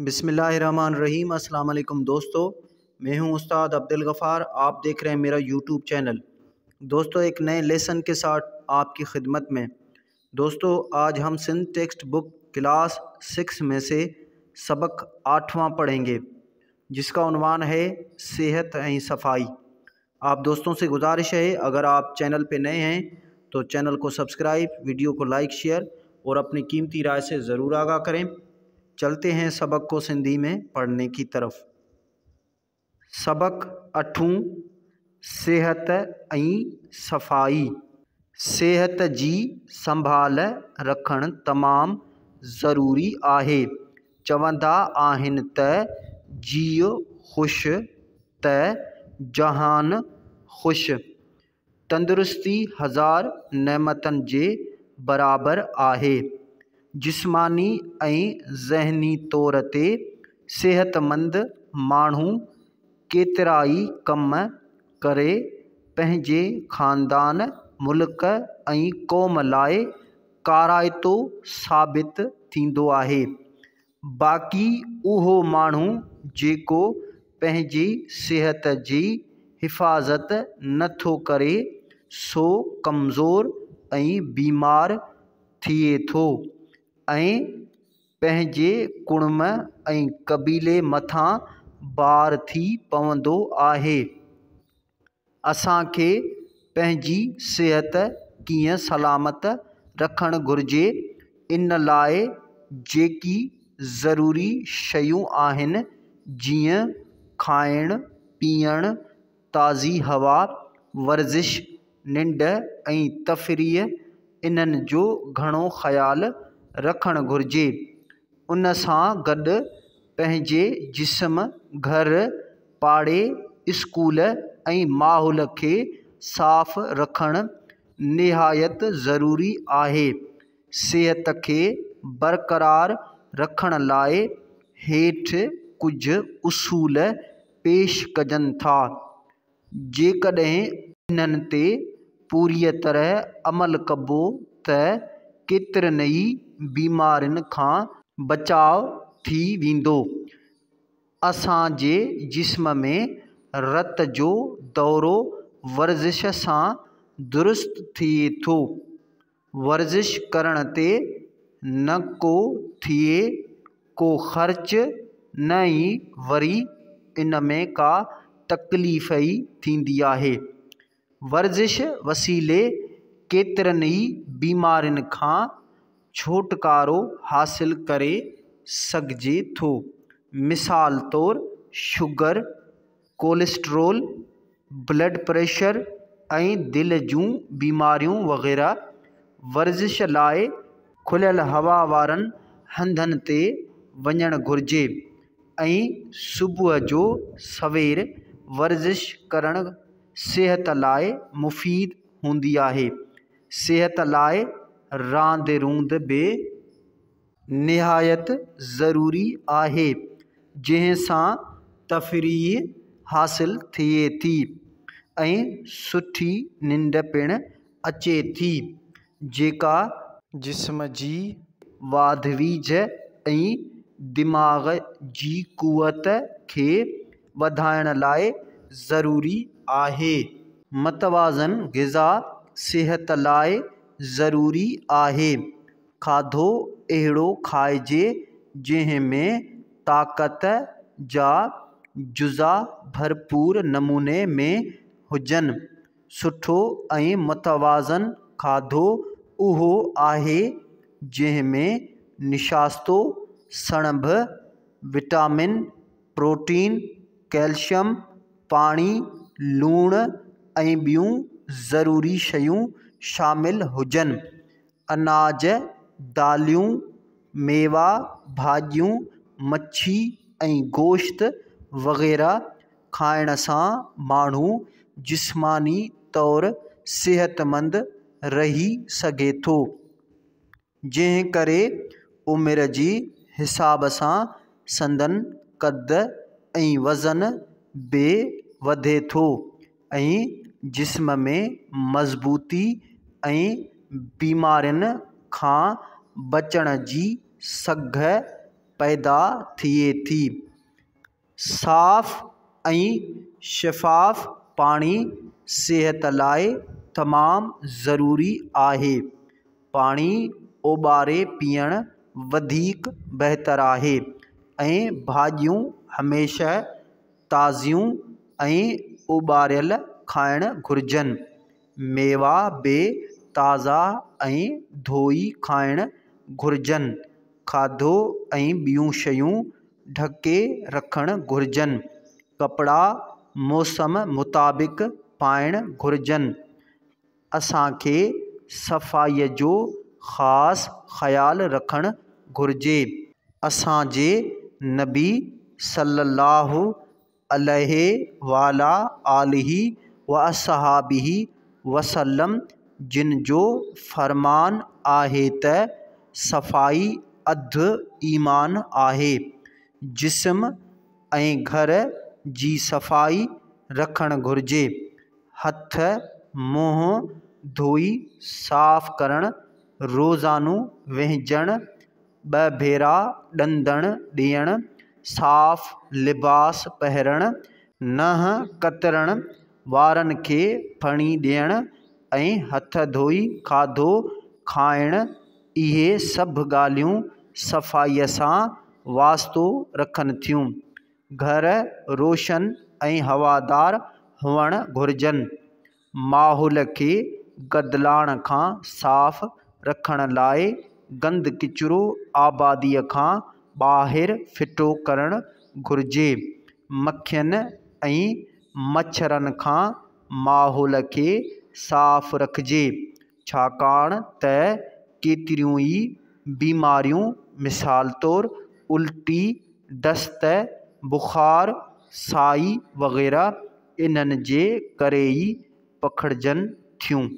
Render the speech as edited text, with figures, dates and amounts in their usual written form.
बिस्मिल्लाहिर्रहमानिर्रहीम। अस्सलाम वालेकुम दोस्तों, मैं हूं उस्ताद अब्दुल गफ़ार। आप देख रहे हैं मेरा यूट्यूब चैनल। दोस्तों, एक नए लेसन के साथ आपकी खिदमत में। दोस्तों, आज हम सिंध टेक्स्ट बुक क्लास 6 में से सबक 8वां पढ़ेंगे, जिसका उन्वान है सेहत ऐं सफ़ाई। आप दोस्तों से गुजारिश है, अगर आप चैनल पे नए हैं तो चैनल को सब्सक्राइब, वीडियो को लाइक, शेयर और अपनी कीमती राय से ज़रूर आगाह करें। चलते हैं सबक को सिंधी में पढ़ने की तरफ। सबक 8 सेहत ऐं सफ़ाई। सेहत जी संभाल रखणु तमामु ज़रूरी आहे। चवंदा आहिनि त जीउ ख़ुशि त जहान ख़ुशि। तंदुरुस्ती हज़ार नेमतनि जे बराबरि आहे। जिस्मानी ऐं ज़हनी तौर ते सेहतमंद माण्हू केतिरा ई कम करे पंहिंजे ख़ानदान, मुल्क ऐं क़ौम लाइ कारائتو साबित थींदो आहे। बाक़ी उहो माण्हू जेको पंहिंजी सिहत जी हिफ़ाज़त नथो करे, सो कमज़ोर ऐं बीमार थिए थो ऐं पंहिंजे कुणुंब ऐं क़बीले मथां बार थी पवंदो आहे। असांखे पंहिंजी सिहत कीअं सलामत रखणु घुरिजे, इन लाइ जेकी ज़रूरी शयूं आहिनि, जीअं खाइणु, पीअणु, ताज़ी हवा, वर्ज़िश, निंड ऐं तफ़रीह, इन्हनि जो घणो ख़्यालु रखणु घुरिजे। उन सां गॾु पंहिंजे जिस्म, घर, पाड़े, स्कूल ऐं माहौल खे साफ़ रखणु निहायत ज़रूरी आहे। सिहत खे बरक़रार रखण लाइ हेठि कुझु उसूल पेश कजनि था। जेकॾहिं इन्हनि ते पूरीअ तरह अमल कबो त केतिरनि ई बीमारियुनि खां बचाव थी वेंदो। असांजे जिस्म में रत जो दौरो वर्ज़िश सां दुरुस्त थिए थो। वर्ज़िश करण ते न को थिए को ख़र्च, न ई वरी इन में का तकलीफ़ ई थींदी आहे। वर्ज़िश वसीले केतिरनि ई बीमारियुनि खां छुटकारो हासिल करे सघिजे थो। मिसाल तौरु शुगर, कोलेस्ट्रॉल, ब्लड प्रेशर ऐं दिलि जूं बीमारियूं वग़ैरह। वर्ज़िश लाइ खुलियल हवा वारनि हंधनि ते वञणु घुरिजे ऐं सुबुह जो सवेर वर्ज़िश करणु सिहत लाइ मुफ़ीद हूंदी आहे। सिहत लाइ रांदि रूंदि बि निहायत ज़रूरी आहे, जंहिं सां तफ़रीह हासिल थिए थी ऐं सुठी निंड पिणु अचे थी, जेका जिस्म जी वाध वेझ ऐं दिमाग़ जी कुवत खे वधाइण लाइ ज़रूरी आहे। मुतवाज़न ग़िज़ा सिहत लाइ ज़रूरी आहे। खाधो अहिड़ो खाइजे जंहिं में ताक़त जा जुज़ा भरपूर नमूने में हुजनि। सुठो ऐं मुतवाज़न खाधो उहो आहे जंहिं में निशास्तो, सणब, विटामिन, प्रोटीन, कैल्शियम, पाणी, लूणु ऐं ॿियूं ज़रूरी शयूं शामिल हुजनि। अनाज, दालियूं, मेवा, भाॼियूं, मच्छी ऐं गोश्त वग़ैरह खाइण सां माण्हू जिस्मानी तौर सिहतमंद रही सघे थो, जंहिं करे उमिरि जे हिसाब सां संदन क़द ऐं वज़न बि वधे थो ऐं जिस्म में मज़बूती ऐं बीमारियुनि खां बचण जी सघ پيدا ٿئي ٿي. صاف ۽ شفاف پاڻي صحت لاءِ تمام ضروري آهي. پاڻي اٻاري پيئڻ وڌيڪ بهتر آهي ۽ ڀاڄيون هميشه تازيون ۽ اٻاريل کائڻ گهرجن. ميوا به تازا ۽ ڌوئي کائڻ گهرجن. کاڌو ۽ ٻيون شيون ڍڪي رکڻ گهرجن. ڪپڙا موسم مطابق پائڻ گهرجن. اسان کي صفائيءَ جو خاص خيال رکڻ گهرجي. اسان جي نبي صلي الله عليه وعليٰ آله واصحابه وسلم جن جو فرمان آهي ته صفائي اڌ ايمان آهي. جسم ۽ گهر جي صفائي رکڻ گهرجي. هٿ منهن ڌوئي صاف ڪرڻ، روزانو وهنجڻ، ٻه ڀيرا ڏندڻ ڏيڻ، صاف لباس پهرڻ، ننهن ڪترڻ، وارن کي ڦڻي ڏيڻ ۽ هٿ ڌوئي کاڌو کائڻ، اهي سڀ ڳالهيون صفائيءَ سان واسطو رکن ٿيون. گهر روشن ۽ هوادار هئڻ گهرجن. ماحول کي گدلاڻ کان صاف رکڻ لاءِ گند ڪچرو آباديءَ کان ٻاهر ڦٽو ڪرڻ گهرجي. مکين ۽ مڇرن کان ماحول کي صاف رکجي، ڇاڪاڻ ته ڪيتريون ئي بيماريون مثال طور الٽي، دست، بخار، سائي وغيره انهن جي ڪري ئي پکڙجن ٿيون.